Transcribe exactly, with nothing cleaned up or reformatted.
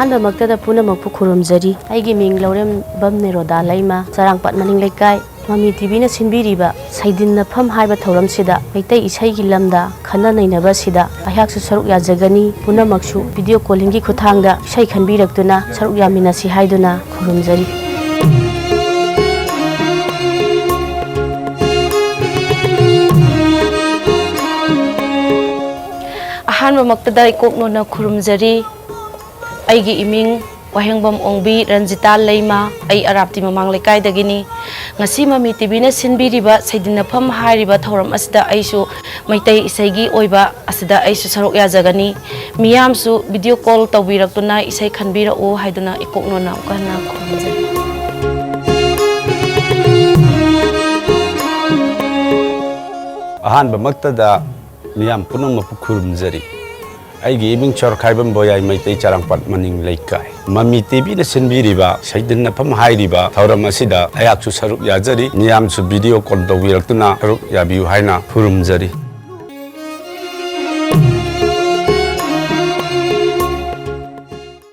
ꯑꯍꯥꯟꯕꯃꯛꯇꯗ ꯄꯨꯝꯅꯃꯛꯄꯨ ꯈꯨꯔꯨꯝꯖꯔꯤ꯫ ꯑꯩꯒꯤ ꯃꯤꯡ ꯂꯧꯔꯦꯝꯕꯝ ꯅꯦꯔꯣꯗꯥ ꯂꯩꯃ, ꯆꯔꯥꯡꯄꯥꯠ ꯃꯅꯤꯡ ꯂꯩꯀꯥꯏ꯫ ꯃꯃꯤ ꯇꯤꯚꯤꯅ ꯁꯤꯟꯕꯤꯔꯤꯕ ꯁꯩꯗꯤꯟꯅꯐꯝ ꯍꯥꯏꯕ ꯊꯧꯔꯝꯁꯤꯗ ꯃꯩꯇꯩ ꯏꯁꯩꯒꯤ ꯂꯝꯗ ꯈꯟꯅ ꯅꯩꯅꯕ ꯑꯁꯤꯗ ꯑꯩꯍꯥꯛꯁꯨ ꯁꯔꯨꯛ ꯌꯥꯖꯒꯅꯤ꯫ ꯄꯨꯝꯅꯃꯛꯁꯨ ꯚꯤꯗꯤꯑꯣ ꯀꯣꯂꯤꯡꯒꯤ ꯈꯨꯠꯊꯥꯡꯗ ꯏꯁꯩ ꯈꯟꯕꯤꯔꯛꯇꯨꯅ ꯁꯔꯨꯛ ꯌꯥꯃꯤꯟꯅꯁꯤ ꯍꯥꯏꯗꯨꯅ ꯈꯨꯔꯨꯝꯖꯔꯤ꯫ ꯑꯍꯥꯟꯕꯃꯛꯇꯗ ꯏꯀꯣꯛꯅꯣꯟꯅ ꯈꯨꯔꯨꯝꯖꯔꯤ꯫ ꯑꯩꯒꯤ ꯏꯃꯤꯡ ꯋꯥꯍꯦꯡꯕꯝ ꯑꯣꯡꯕꯤ ꯔꯟꯖꯤꯇꯥ ꯂꯩꯃ, ꯑꯩ ꯑꯔꯥꯞꯇꯤ ꯃꯃꯥꯡ ꯂꯩꯀꯥꯏꯗꯒꯤꯅꯤ꯫ ꯉꯁꯤ ꯃꯃꯤ ꯇꯤꯚꯤꯅ ꯁꯤꯟꯕꯤꯔꯤꯕ ꯁꯩꯗꯤꯟꯅꯐꯝ ꯍꯥꯏꯔꯤꯕ ꯊꯧꯔꯝ ꯑꯁꯤꯗ ꯑꯩꯁꯨ ꯃꯩꯇꯩ ꯏꯁꯩꯒꯤ ꯑꯣꯏꯕ ꯑꯁꯤꯗ ꯑꯩꯁꯨ ꯁꯔꯨꯛ ꯌꯥꯖꯒꯅꯤ꯫ ꯃꯤꯌꯥꯝꯁꯨ ꯚꯤꯗꯤꯑꯣ ꯀꯣꯜ ꯇꯧꯕꯤꯔꯛꯇꯨꯅ ꯏꯁꯩ ꯈꯟꯕꯤꯔꯛꯎ ꯍꯥꯏꯗꯨꯅ ꯏꯀꯣꯛꯅꯣꯟꯅ ꯑꯃꯨꯛꯀ ꯍꯟꯅ ꯈꯨꯔꯨꯝꯖꯔꯤ꯫ ꯑꯍꯥꯟꯕꯃꯛꯇꯗ ꯃꯤꯌꯥꯝ ꯄꯨꯝꯅꯃꯛꯄꯨ ꯈꯨꯔꯨꯝꯖꯔꯤ꯫ ꯑꯩꯒꯤ ꯏꯃꯤꯡ ꯁꯣꯔꯈꯥꯏꯕꯝ ꯕꯣꯌꯥꯏ, ꯃꯩꯇꯩ ꯆꯔꯥꯡꯄꯥꯠ ꯃꯅꯤꯡ ꯂꯩꯀꯥꯏ꯫ ꯃꯃꯤ ꯇꯤꯚꯤꯅ ꯁꯤꯟꯕꯤꯔꯤꯕ ꯁꯩꯗꯤꯟꯅꯐꯝ ꯍꯥꯏꯔꯤꯕ ꯊꯧꯔꯝ ꯑꯁꯤꯗ ꯑꯩꯍꯥꯛꯁꯨ ꯁꯔꯨꯛ ꯌꯥꯖꯔꯤ꯫ ꯃꯤꯌꯥꯝꯁꯨ ꯚꯤꯗꯤꯑꯣ ꯀꯣꯜ ꯇꯧꯕꯤꯔꯛꯇꯨꯅ ꯁꯔꯨꯛ ꯌꯥꯕꯤꯌꯨ ꯍꯥꯏꯅ ꯈꯨꯔꯨꯝꯖꯔꯤ꯫